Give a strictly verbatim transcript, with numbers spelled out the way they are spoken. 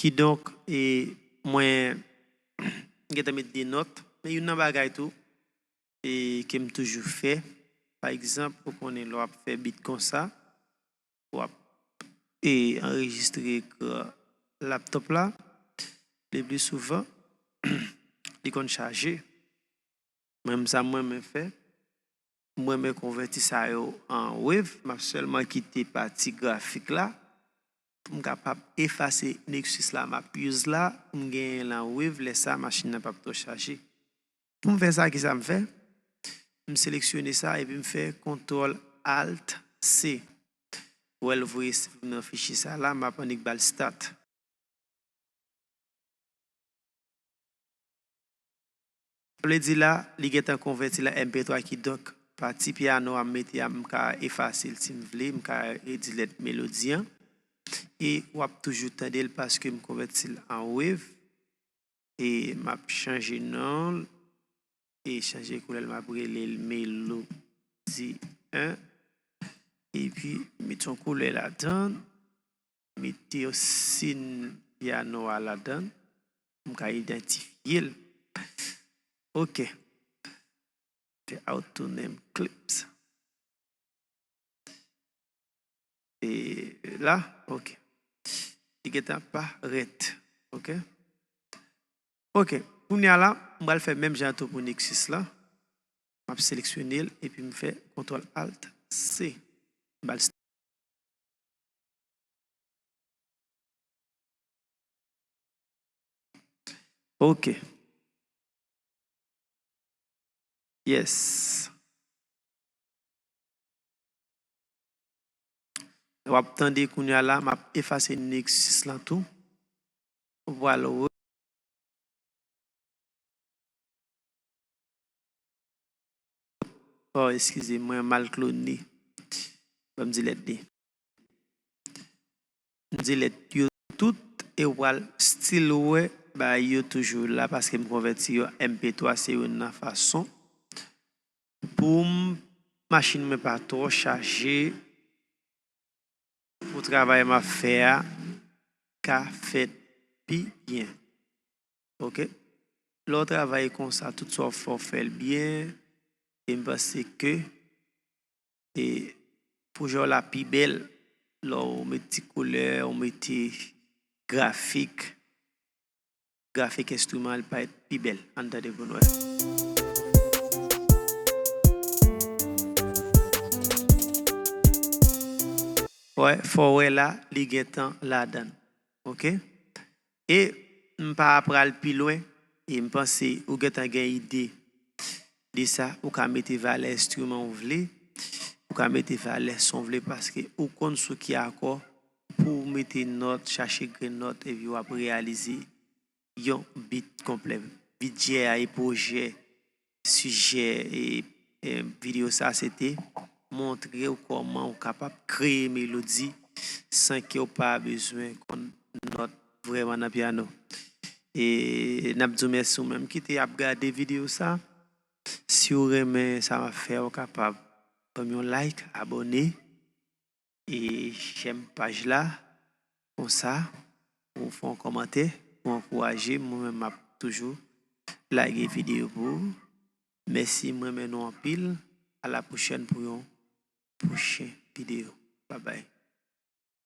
Kidonk, e, mwen, m gentan met de nòt, men youn nan bagay tou, e, ke m toujou fè, pa egzanp, ou konnen lè w ap fè bit konsa, w ap, e, anrejistre ekran laptop la, le pli souvan, li konn chaje. Mwen menm sa mwen renmen fè, mwen renmen konvèti sa yo an wave, m ap sèlman kite pati grafik la, pou m kapab efase Nexus la m ap use la, pou m genyen l an wave, lè sa machin nan p ap twò chaje. Pou m fè sa, kisa m fè? M seleksyone sa epi m fè kontwòl Alt C. Ou wè l voye save nan fichye sa la, m ap annik ba l start. Sa vle di la, li gentan konvèti l an M P twa, kidonk pati pyano a m mete a, m ka efase l si m vle, m ka redilèt melodi an. E w ap toujou tande l paske m konvèti l an wave. E m ap chanje non l, e chanje koulè l, m ap rele l Melodi en. Epi, mete yon koulè ladan l, mete yon sin pyano a ladan l, m ka idantifye l. Ok. Fè auto name clips. E la, ok. Li gentan parèt. Ok. Ok. Kounye a la, m pral fè menm jan tou pou Nexus la. M ap seleksyone l epi m fè kontwòl Alt C. M ba l Ok. Yes. W ap tande kounye a la, m ap efase Nexus lan tou. Ou pral wè. Oh, eskize, mwen mal klone. Ban m delete li. M delete yo tout e w pral still wè bagay yo toujou la paske m konvèti yo an M P twa, se youn nan fason pou m, machin mwen pa twò chaje, pou travay m ap fè a ka fèt pi byen. Ok? Lè w travay konsa, tout sa w fè, w fè l byen. E m panse ke, e, pwojè w la pi bèl lè w mete ti koulè, w mete grafik, grafik enstriman an, li parèt pi bèl. Ann tande pou n wè. Wè, fò w wè la, li gentan ladan l. Ok? E m pa pral pi lwen, e m panse ou gentan gen ide de sa, ou ka mete valè enstriman w vle, ou ka mete valè son w vle, paske ou konn sou ki akò pou w mete nòt, chache grenn nòt, epi w ap reyalize yon bit konplè. Bidjè a e pwojè, sijè e, e videyo sa, se te montre w kòman w kapab kreye melodi san ke w pa bezwen konn nòt vrèman nan pyano. E n ap di w mèsi ou menm ki te ap gade videyo sa. Si w renmen sa m ap fè, w kapab ban m yon like, abòne, e j'aime paj la. Konsa, ou fè yon kòmantè pou ankouraje m, mwen menm m ap toujou lage videyo pou ou. Mèsi, mwen renmen nou anpil. A la pwochèn pou yon pwochen videyo. Babay.